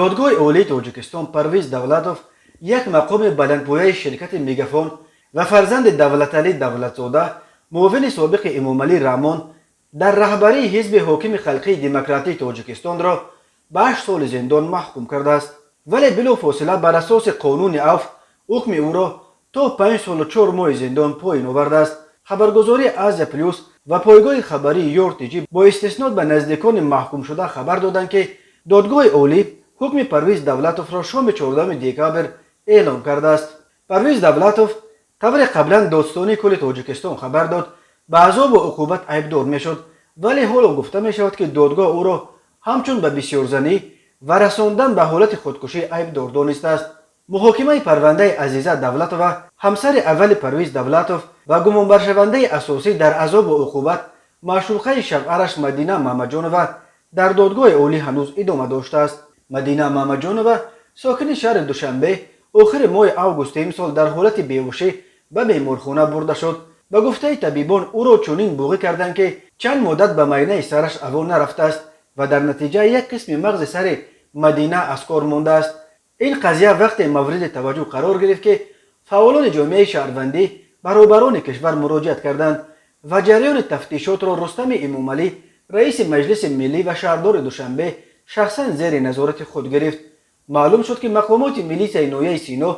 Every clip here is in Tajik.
Додгоҳи Олии Тоҷикистон Парвиз Давлатов, як мақоми баландпояи ширкати «Мегафон» ва фарзанди Давлаталӣ Давлатзода, муовини собиқи Эмомалӣ Раҳмон дар раҳбарии ҳизби ҳокими Халқии Демократии Тоҷикистонро ба 8 соли зиндон маҳкум кардааст, вале билофосила бар асоси қонуни афв ҳукми ӯро то 5 солу 4 моҳи зиндон поин овардааст. Хабаргузории «Азия Плюс» ва пойгоҳи хабарии «Ёртиҷӣ» бо истиснод ба наздикони маҳкумшуда хабар доданд, ки Додгоҳи Олӣ ҳукми Парвиз Давлатовро шоми 14 декабр эълон кардааст. Парвиз Давлатов, тавре қаблан Додстонии кулли Тоҷикистон хабар дод, ба азобу уқубат айбдор мешуд, вале ҳоло гуфта мешавад, ки додгоҳ ӯро ҳамчун ба бисёрзанӣ ва расондан ба ҳолати худкушӣ айбдор донистааст. Муҳокимаи парвандаи Азиза Давлатова, ҳамсари аввали Парвиз Давлатов ва гумонбаршавандаи асосӣ дар азобу уқубат маъшуқаи шавҳараш Мадина Мамаҷонова, дар Додгоҳи Олӣ ҳанӯз идома доштааст. Мадина Мамаҷонова, сокини шаҳри Душанбе, охири моҳи августи имсол дар ҳолати беҳушӣ ба беморхона бурда шуд. Ба гуфтаи табибон, ӯро чунин буғӣ карданд, ки чанд муддат ба майнаи сараш ҳаво нарафтааст ва дар натиҷа як қисми мағзи сари Мадина аз кор мондааст. Ин қазия вақте мавриди таваҷҷӯҳ қарор гирифт, ки фаъолони ҷомеаи шаҳрвандӣ ба роҳбарони кишвар муроҷиат карданд ва ҷараёни тафтишотро Рустами Эмомалӣ, раиси Маҷлиси Миллӣ ва шаҳрдори Душанбе, шахсан зери назорати худ гирифт. Маълум шуд, ки мақомоти милисияи ноҳияи Сино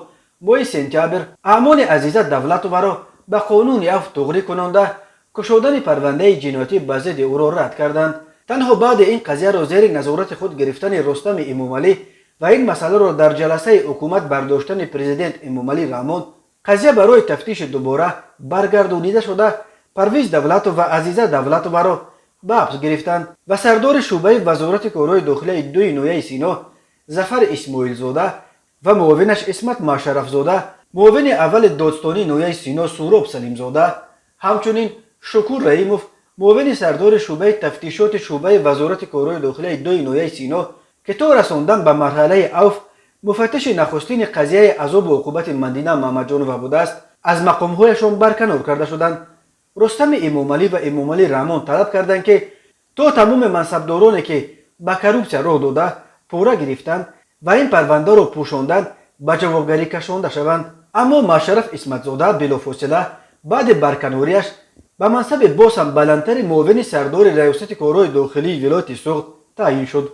моҳи сентябр аъмоли Азиза Давлатоваро ба қонуни афв туғрӣ кунонда, кушодани парвандаи ҷиноятӣ ба зидди ӯро рад карданд. Танҳо баъди ин қазияро зери назорати худ гирифтани Рустами Эмомалӣ ва ин масъаларо дар ҷаласаи ҳукумат бардоштани Президент Эмомалӣ Раҳмон, қазия барои тафтиши дубора баргардонида шуда, Парвиз Давлатов ва Азиза Давлатоваро ба ҳабс гирифтанд ва сардори шӯъбаи Вазорати корҳои дохилияи дуи ноҳияи Сино Зафар Исмоилзода ва муовинаш Исмат Машарафзода, муовини аввали додстонии ноҳияи Сино Суроб Салимзода, ҳамчунин Шукур Раимов, муовини сардори шӯъбаи тафтишоти шӯъбаи Вазорати корҳои дохилияи дуи ноҳияи Сино, ки то расондан ба марҳалаи авф муфаттиши нахустини қазияи азобу уқубати Мадина Мамаҷонова будааст, аз мақомҳояшон барканор карда шуданд. Рустами Эмомалӣ ва Эмомалӣ Раҳмон талаб карданд, ки то тамоми мансабдороне, ки ба коррупсия роҳ дода, пора гирифтанд ва ин парвандаро пӯшонданд, ба ҷавобгарӣ кашонда шаванд. Аммо Машараф Исматзода билофосила баъди барканориаш ба мансаби боз ҳам баландтари муовини сардори Раёсати корҳои дохилии вилояти Суғд таъйин шуд.